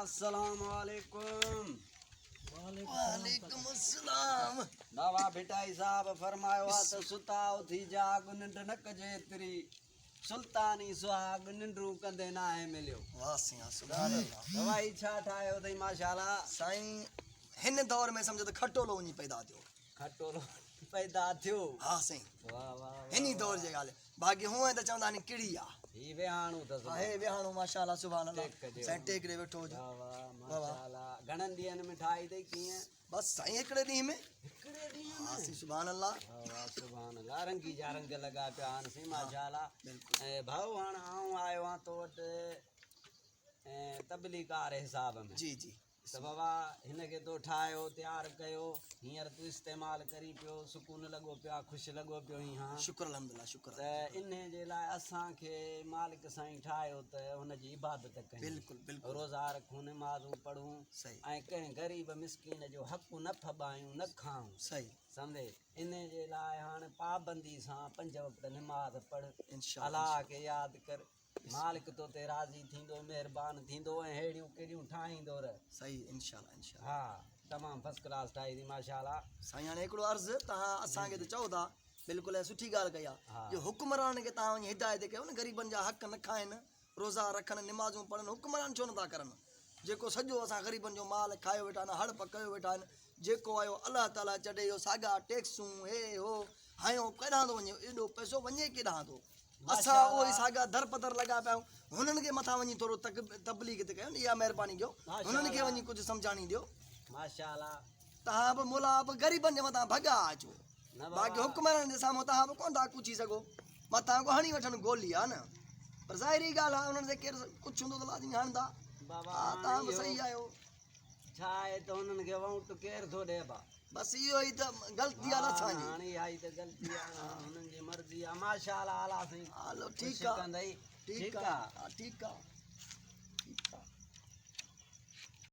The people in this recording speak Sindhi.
السلام عليڪم. وعليڪم السلام. بابا ڀٽائي صاحب فرمايو آ ته ستا اٿي جاڳ ننڊ نه ڪجي ايتري سلطاني سهاڳ ننڊون ڪندي ناهي مليو. واه سائين سبحان الله. بابا هي ڇا ٺاهيو اٿئي ماشاءالله. سائين هن دور ۾ سمجهه ته کٽولو وڃي پيدا ٿيو. کٽولو پيدا ٿيو. ها سائين. واه واه واه. هن ئي دور جي ڳالهه باقي هونئن ته چوندا آهن ڪڙي آ. هي ويهاڻو اٿس. ها هي ويهاڻو ماشاءالله سبحان الله. سائين ٽيڪ ڏي ويٺو هجي. واه واه ماشاءالله گهڻن ڏينهن ۾ ٺاهي اٿئي ڪيئن؟ بس سائين هڪڙي ڏينهن ۾. هڪڙي ڏينهن ۾. ها سائين سبحان الله. واه واه سبحان الله رنگي جا رنگ لڳا پيا آهن سائين ماشاءالله. بلڪل. ۽ ڀائو هاڻ آئون آيو آهيان تو وٽ تبليغ واري حساب ۾. جي جي. ته بابا هن کي تو ٺاهيو تيار ڪيو هينئر تون استعمال ڪرين پيو سڪون لڳو پيو آ خوش لڳو پيو آهين هان شڪر الحمدلله شڪر ته انهي جي لاء اسان کي مالڪ سائين ٺاهيو ته هن جي عبادت ڪيون بلڪل بلڪل روزا رکون نمازون پڙهون صحيح ۽ ڪنهن غريب مسڪين جو حق نه ڦٻايون نه کائون صحيح سمجهي انهي جي لاء هاڻ پابندي سان پنج وقت نماز پڙهه انشاء الله الله کي ياد ڪر مالڪ تو تي راضي ٿيندو مهربان ٿيندو ۽ ههڙيون ڪهڙيون ٺاهيندو رهه. صحيح انشاء الله انشاء الله. ها تمام فرسٽ ڪلاس ٺاهي ٿي ماشاء الله. سائين هاڻي هڪڙو عرض توهان اسان کي ته چئو ٿا بلڪل ۽ سٺي ڳالهه ڪئي آ جو حڪمرانن کي توهان وڃي هدايت ڪيو نه غريبن جا حق نه کائن روزا رکن نمازون پڙهن حڪمران ڇو نٿا ڪرن جيڪو سڄو اسان غريبن جو مال کايو ويٺا آهن هڙپ ڪيو ويٺا آهن جيڪو آيو الله تعالي چڍي اهو ساڳا ٽيڪسون هي هو هنيو ڪيڏانهن ٿو وڃي ايڏو پئسو وڃي ڪيڏانهن ٿو اسان اهو ئي ساڳا در پدر لڳا پيا آهيون هنن کي مٿان وڃي ٿورو تبليغ ته ڪيو نه اها مهرباني ڪيو هنن کي وڃي ڪجهه سمجهاڻي ڏيو ماشاءالله تهان به مولا به غريبن جي مٿان ڀڳا اچو باقي حڪمرانن جي سامهون تهان به ڪونه ٿا ڪڇي سگهو مٿان ڪو هڻي وٺن گولي ها نه پر ظاهري ڳالهه آهي انهن کي ڪير ڪجهه هوندو ته لازمي هڻندا ها تهان به صحيح آهيو ڇا آهي ته انهن کي وونٽ ڪير ٿو ڏي با بس اهو ئي ته غلطي آهي اسان جي هاڻي اها ئي ته غلطي آهي هنن جي مرضي آهي ماشاءالله اعليٰ سائين هلو ٺيڪ آهي ٺيڪ ٺيڪ آهي ٺيڪ آهي ٺيڪ آهي.